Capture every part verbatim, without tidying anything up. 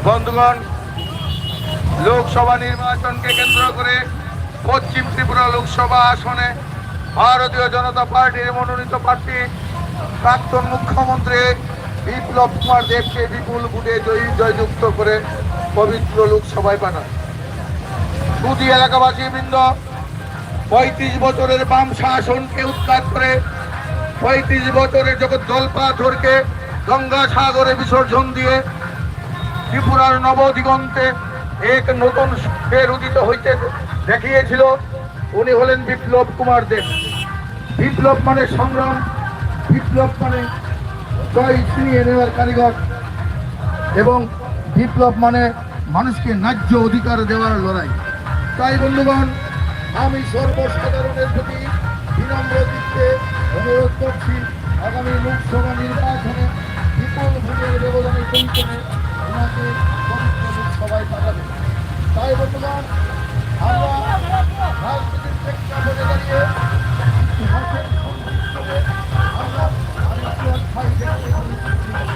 বন্ধুগণ, লোকসভা নির্বাচনকে কেন্দ্র করে পশ্চিম ত্রিপুরা লোকসভা আসনে ভারতীয় জনতা পার্টির মনোনীত প্রার্থী প্রাক্তন মুখ্যমন্ত্রী বিপ্লব কুমার দেবকে বিপুল ভোটে জয়ী জয়যুক্ত করে পবিত্র লোকসভায় পাঠান। সুধী এলাকাবাসী বৃন্দ, পঁয়ত্রিশ বছরের বাম শাসনকে উৎখাত করে, পঁয়ত্রিশ বছরের জগৎ জলপাথরকে গঙ্গা সাগরে বিসর্জন দিয়ে ত্রিপুরার নবদিগন্তে এক নতুন সূর্যের উদিত হইতে দেখিয়েছিল। উনি হলেন বিপ্লব কুমার দেব। বিপ্লব মানে সংগ্রাম, বিপ্লব মানে জয় ছিনিয়ে নেওয়ার কারিগর এবং বিপ্লব মানে মানুষকে ন্যায্য অধিকার দেওয়ার লড়াই। তাই বন্ধুগণ, আমি সর্বসাধারণের প্রতি বিনম্র চিত্তে অনুরোধ করছি, আগামী লোকসভা নির্বাচনে বিপুল ভোটের ব্যবধানে জয়ী করে ওনাকে পবিত্র লোকসভায় পাঠাবেন। তাই বন্ধুগণ, আমরা রাজনীতির প্রেক্ষাপটে দাঁড়িয়ে ইতিহাসের সঙ্গে আমরা আরেকটি অধ্যায় দেখতে পারি।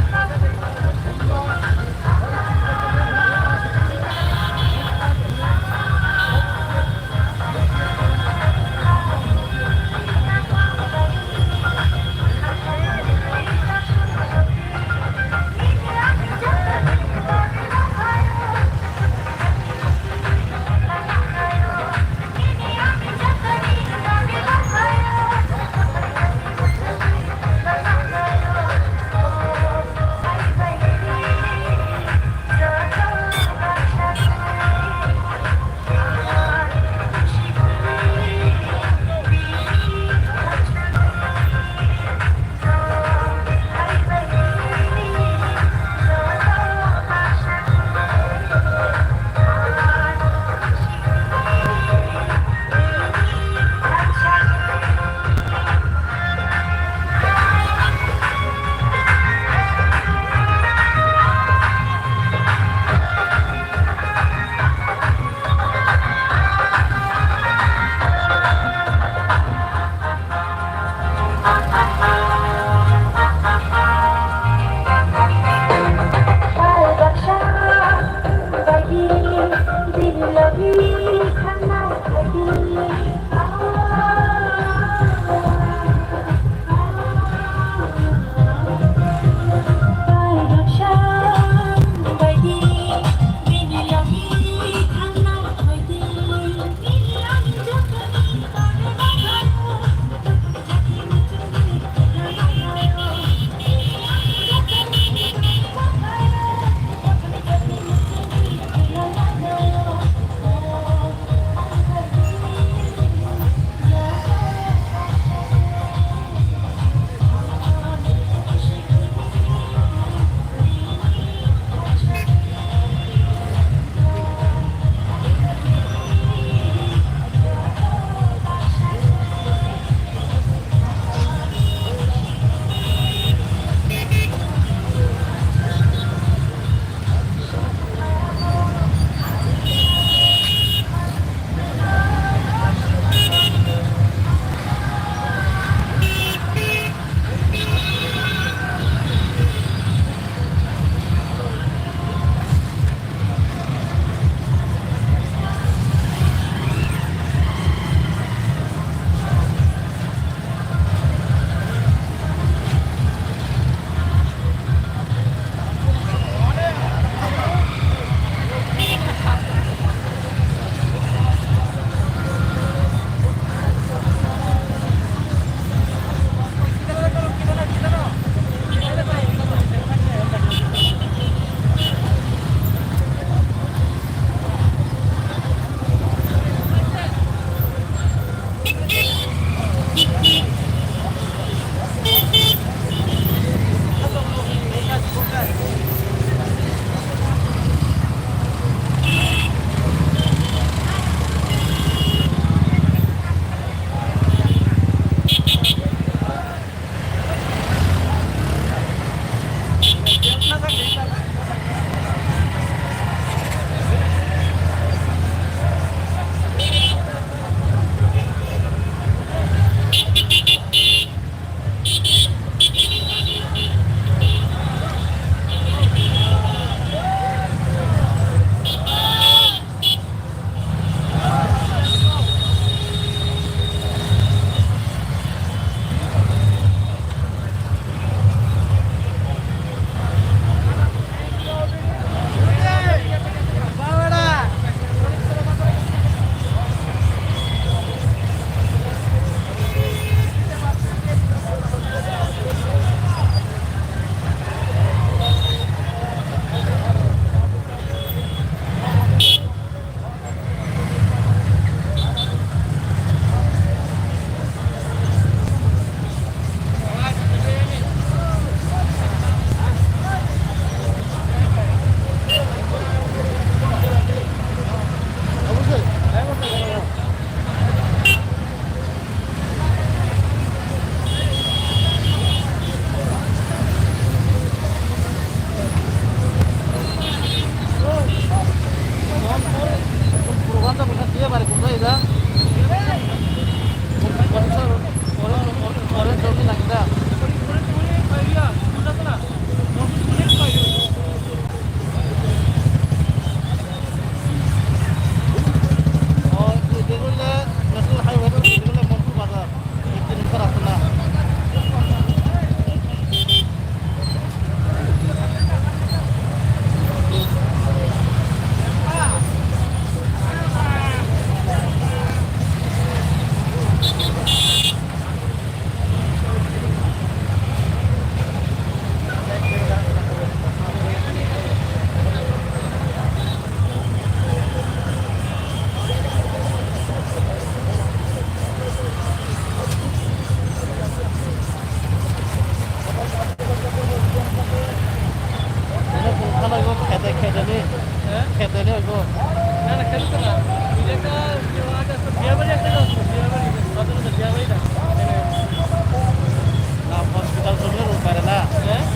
Hospital somni rung pairana.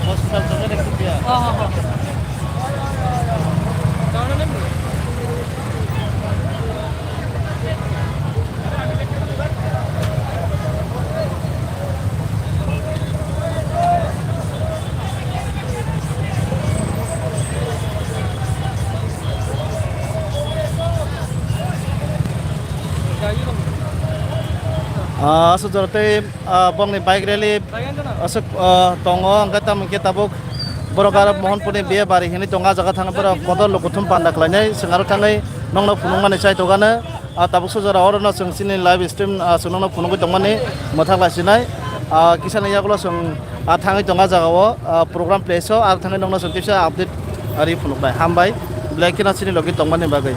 Hospital somni rung pairana. Ah, aswk jora tei, ah, bongni bike rally aswk, ah, tongo, hwnkhe tamo khe tabuk borok aro Mohanpurni Biyabari hinwi tongo, ah jaga thangwi borok kotor lukuthum panda khlainai, chwng aro thangwi nokno phunukmani chaitokgano. Ah, tabuk sujara oro no chwng chini live stream, ah, chwng nokno phunugwi tongmani mwthak laisinai. Ah, kisani yagulo chwng, ah, thangwi tongo ah jagao, ah, program place o, ah, thangwi nokno chwng kisa update ari phunuknai. Hambai, belai kheno chini logi tongmani bagwi.